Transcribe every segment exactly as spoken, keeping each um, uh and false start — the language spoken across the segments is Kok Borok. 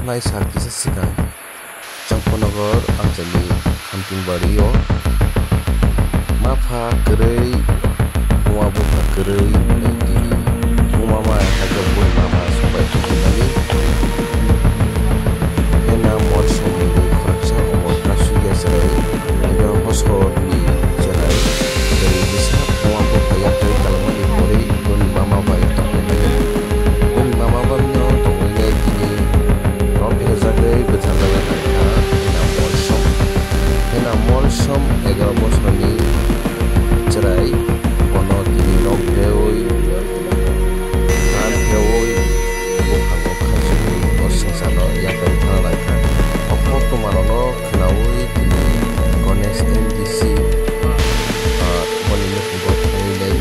Nai sal kisa swkang, Chongpanagar Anjali Khamtingbari o mapha kwrwi, buma bupha kwrwi, tini buma ma hakhe bui mama sobai tongmani. Hena mol somni bui khoroksa omo kasui ya chwrai, ego bosor ni chwrai, kwrwi bwsa buma bupha yakrwi talmani pore boni mama bai tongmani. Boni mama bai no tongwi nai tini rok phejagwi bwthar jaga nangkha hena mol som. Hena mol som egaroh bosorni chwrai bono tini rok phewi, phan phewi buphango khasugwi o swngcharno yakarwi thangna nangkha. O koktwmarokno khwnaui tini Ganesh M D C, ah, boni nukhungo thangwi nai,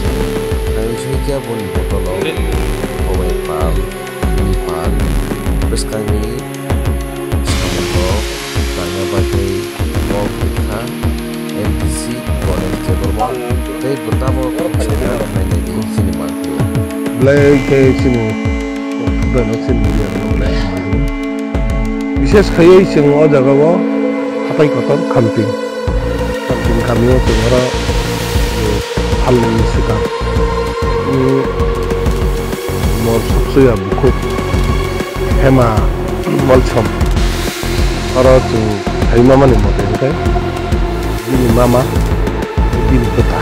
thangwi soi khe boni botolo obai pal, bini pal bwskangni samungrok tangna bagwi kok wngkha M D C Ganesh Debbarma tei bwtamo khumsa nainani sini mangpili. Belai khe chini Bwrano chini media rokno belai hambai rwo. Bishes khaiwi chwng o jagao hatai kotor Khamting. Khamting kamio chwng oro, eh, phalni swkang, eh, mol soksoya bukhuk Hema Molsom. Oro chwng sai mamani mote hwnkhe bini mama, bini bwta.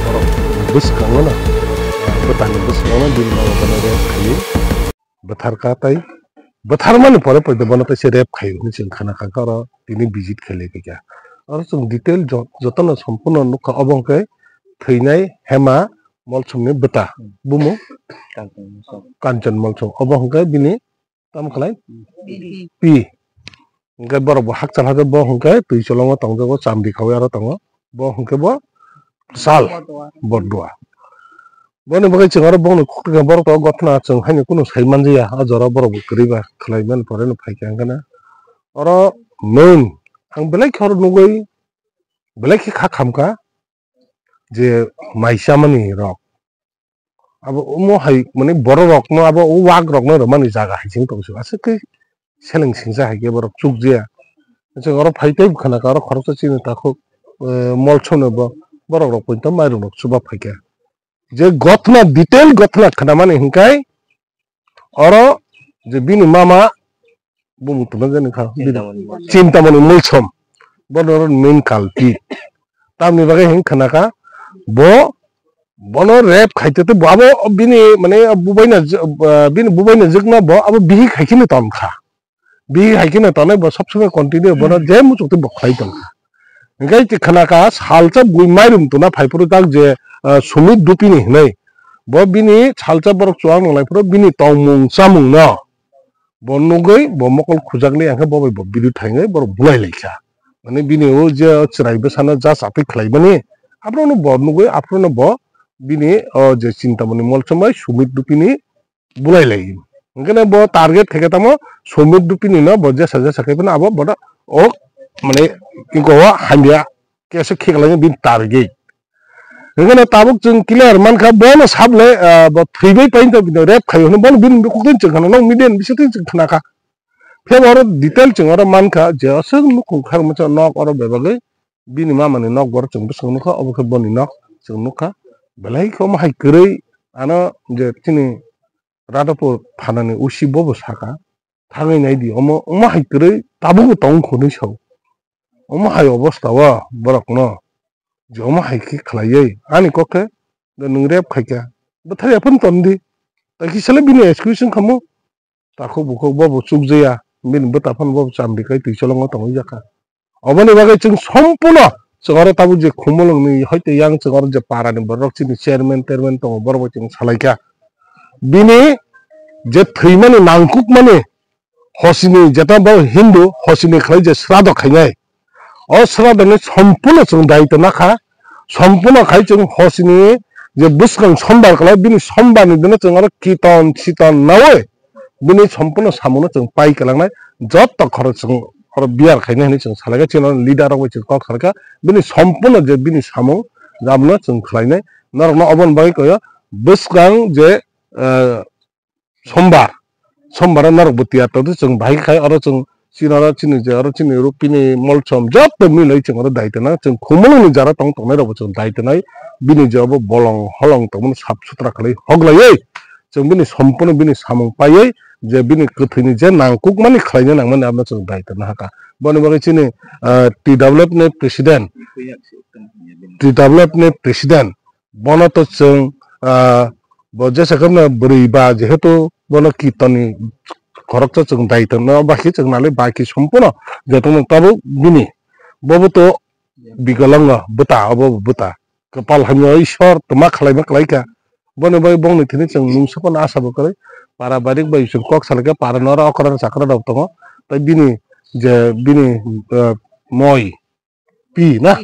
Borok bwskango no, bwtani bwskango no bini mama bono rape khaiwi bwtharkha tei bwtharmani pore poito bono teisa rape khai hwnwi chwng khna kha khe oro tini visit khailai kha. Oro chwng detail jo-, jotono sompurno nukha, obo hwnkhe thwinai Hema Molsomni bwta, bumung Kanchon Molsom. Obo hwnkhe bini tamo khlai? Pi. Hwnkhe borok bo hakchal hakhe bo hwnkhe twi cholongo tongjago, chamdi khaui aro tongo. Bo hwnkhe bo sal Bordua. Boni bagwi chwng aro bongni khukti khe borok to gothna chwng haino kunu sai manjaya. O jora borok bo kwrwi ba khlai mani pore no phai khe hwnkhe na. Oro main ang belai khe oro nugwi belai khe kha khamkha je mai chamani rok. Abo omo hai mani borok rokno abo o wak rokno rwmani jaga hai chwng tong sio. Aswk khe seleng singsa hai khe borok chukjaya. Chwng oro phai tei khna kha oro khoroksa chini takhuk, eh, Molsomno bo borok rok poito mairum rok chuba phai kha. Je gothna detail gothna khnamani hwnkhe oro je bini mama bumung tongna jani kha. Chintamani Molsom. Chintamani Molsom. Bono oro main culprit. Tamni bagwi hwn khna kha bo bono rape khaite te bo abo bini mane bubaina je-, ah, bini bubaina jwkno bo abo bihik hai kheno ton kha. Bihik hai kheno tonwi bo sob somoi continue bono je muchuk twi bo khlai tong kha. Hwnkhe khna kha salsa bui mairum tuna phai phuru tak je, ah, Sumit Dupini hwnwi. Bo bini salsa borok chuwak nang lai phuru bini tongmung chamungno bo nugwi bo mokol khujakli, hwnkhe bo bai bo biri thaingwi borok bulai lai kha. Mane bini o je chwrai bwsano ja chapwi khlaimani, aphuru no bo nugwi, aphuru no bo bini o je Chintamani Molsom bai Sumit Dupini bulai lai. Hwnkhe bo target khe khe tamo Sumit Dupini no bo jesa jesa khe phano abo bono o mane inko o hamya kesa khiklai bini target. Hwnkhe tabuk chwng clear mankha, bono sablai, ah, bo thwibai painto bini rape khai hwnwi bono bini bukhuktwi chwng khna, nok media ni bisingtwi chwng khna kha. Phiya bo oro detail chwng oro mankha je aswk nukhung kharmasa nok oro bebagwi bini mamani nok bo oro chwng bwskango nukha, obo khe boni nok chwng nukha. Belai khe omo hai kwrwi ano je chini Radhapur thanani O C bobo saka, thangwi naidi omo, omo hai kwrwi tabukbo tong hwnwi sao. Omo hai obostha o borokno je omo hai khe khlaiwi ani kok khe nwng rape khaikha, bwthar ya phano tondi. Tai kisa le bini excuse wngkha mo. Takhuk bukhuk bobo chukjaya, bini bwta phano bobo chamdi kai twi cholongo tongwi jakha. Oboni bagwi chwng sompurno chwng oro tabuk je Khumulwngni hoite yang chwng oro je parani borok chini chairman terman tongo, borok bai chwng salaikha. Bini je thwimani nangkukmani hosini jeta bo Hindu hosini khlai je srado khainai. O sradoni sompurno chwng daitw nakha, sompurno khai chwng hosini je bwskang sombar khlai, bini sombarni dino chwng oro kiton siton naui bini sompurno samungno chwng pai kwlangnai, jotto khorok chwng oro biyar khainai hinwi chwng salaikha, chini leader rok bai chwng kok salaikha, bini sompurno je bini samung abono chwng khlainai, norokno oboni bagwi koyo bwskang je, eh, sombar Sombar o norok bo tiyar tongdi, chwng bahai khai oro chwng chini oro chini je oro chini rupini molsom joto milai chwng oro dai tongnai, chwng khumulwng ni jara tong tongnai rok bo chwng dai tongnai, bini je obo bolong holong tongmani sap sutra khlai hoglaiwi chwng bini sompono bini samung paiwi je bini kwthwini je nangkukmani khlaina nangmani abono chwng dai tongna hakha. Boni bagwi chini, ah, T W F ni president, T W F ni president, bono to chwng, ah, bo jesa khe no bwrwi ba, jehetu bono kirtonni khoroksa chwng dai tongno, ba khe chwng nalai ba khe sompono je tongmani tabuk bini, bobo to bigalango bwta, obo bwta. Kwpal hamya Ishwar tma khlaima khlaikha. Boni bai bongni thini chwng mungsa phano asa bo kwrwi. Para barik bai chwng kok salaikha, para noro okra chakra rok tongo. Tai bini je bini, eh, moi pi na,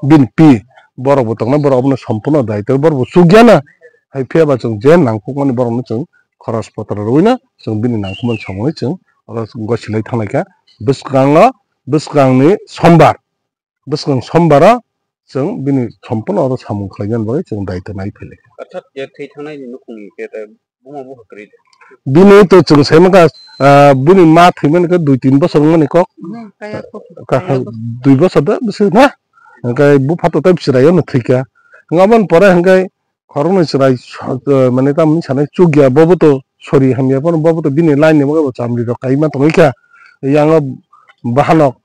bini pi borok bo tongnai, borok abono sompono dai tei borok bo chukya na. Hai phiya ba chwng je nangkukmani borokno chwng khoros potro rwui na chwng bini nangkukmani samungni chwng oro gosilai thanglaikha. Bwskango, bwskangni sombar, bwskang sombaro chwng bini sompono oro samung khlainani bagwi chwng daitw nai phailai. Orthat je thwi thangnaini nukhungni khe ta buma bupha kwrwi de. Bini to chwng sai mankha, ah, bini ma thwimani khe dui tin bosor wngmani kok. Hmm, kaya kok. Ka-, kaya kok. Dui bosor da bwswk na? Hwnkhe bupha to tei chwraio no thwikha. Hwnkhe aboni pore hwnkhe khoroknwi chwrai so-, eh, mane tamni sanai chukya, bobo to sori hamya phano bobo to bini line ni bagwi bo chamri rok kaima tongwi kha. Yango bahanok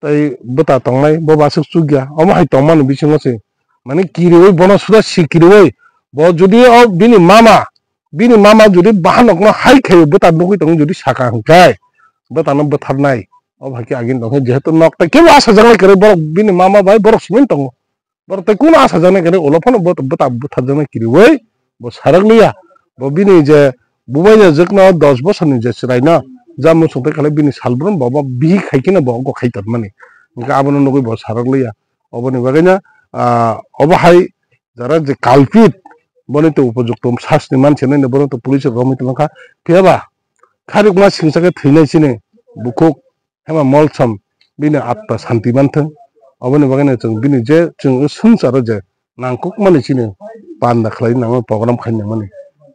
tei bwta tongnai, bo bo aswk chukya. Omo hai tongmani bisingo se, mane, kiriui bono suda si kiriui, bo jodi o bini mama, bini mama jodi bahanokno hai khe bwta nugui tongo, jodi saka hwnkhe bwtano bwtharnai. Obo hai khe agini tongkhe, jehetu nok tai kebo asajaknai kwrwi, borok bini mama bai borok simi tongo. Borok tei kunu asajaknai kwrwi, ulo phano bo bwta bwtharjaknai kiriui bo sarak liya. Bo bini je bubaini jwkno dos bosorni je chwraino ja muchung tei khalai bini salbrum bo, bo bihik hai kheno bo wngkok khai tongmani. Hwnkhe abono nugui bo sarak liya. Oboni bagwino, ah, obo hai jara je culprit, boni to upojukto sasti manse nini bono to police romwi tongkha. Phiya ba kharikma singsa khe thwinai chini bukhuk. Hema molsom bini atma santi manthung. Oboni bagwino chwng bini je chwng swngcharo je nangkukmani chini panda khlai nangmani, program khai nangmani,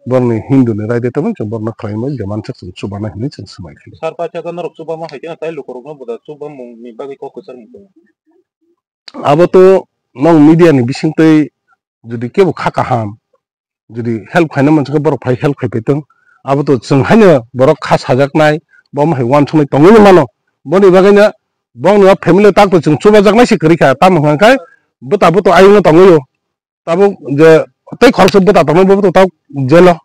borokni Hindu ni raida tongmani chwng borokno khlai mani demand chwng chubana hinwi chwng swmai khe. Sar pacha to norok chubama hai kheno tai lukurokno boda chubamungni bagwi kok kwchar mung tongo. Abo to nong media ni bisingtwi jodi kebo kha kaham, jodi help khaina mansukhe borok phai help khai paitong. Abo to chwng haino borok kha sajaknai, bo hai uansuknai tongwi mano. Boni bagwino bongni o family tak to chwng chubajaknai se kwrwi kha, tamo hwnkha khe bwta bo to ayung tongwi o. Tabuk je tei khoroksa bwta tongnai bo to tabuk jelo.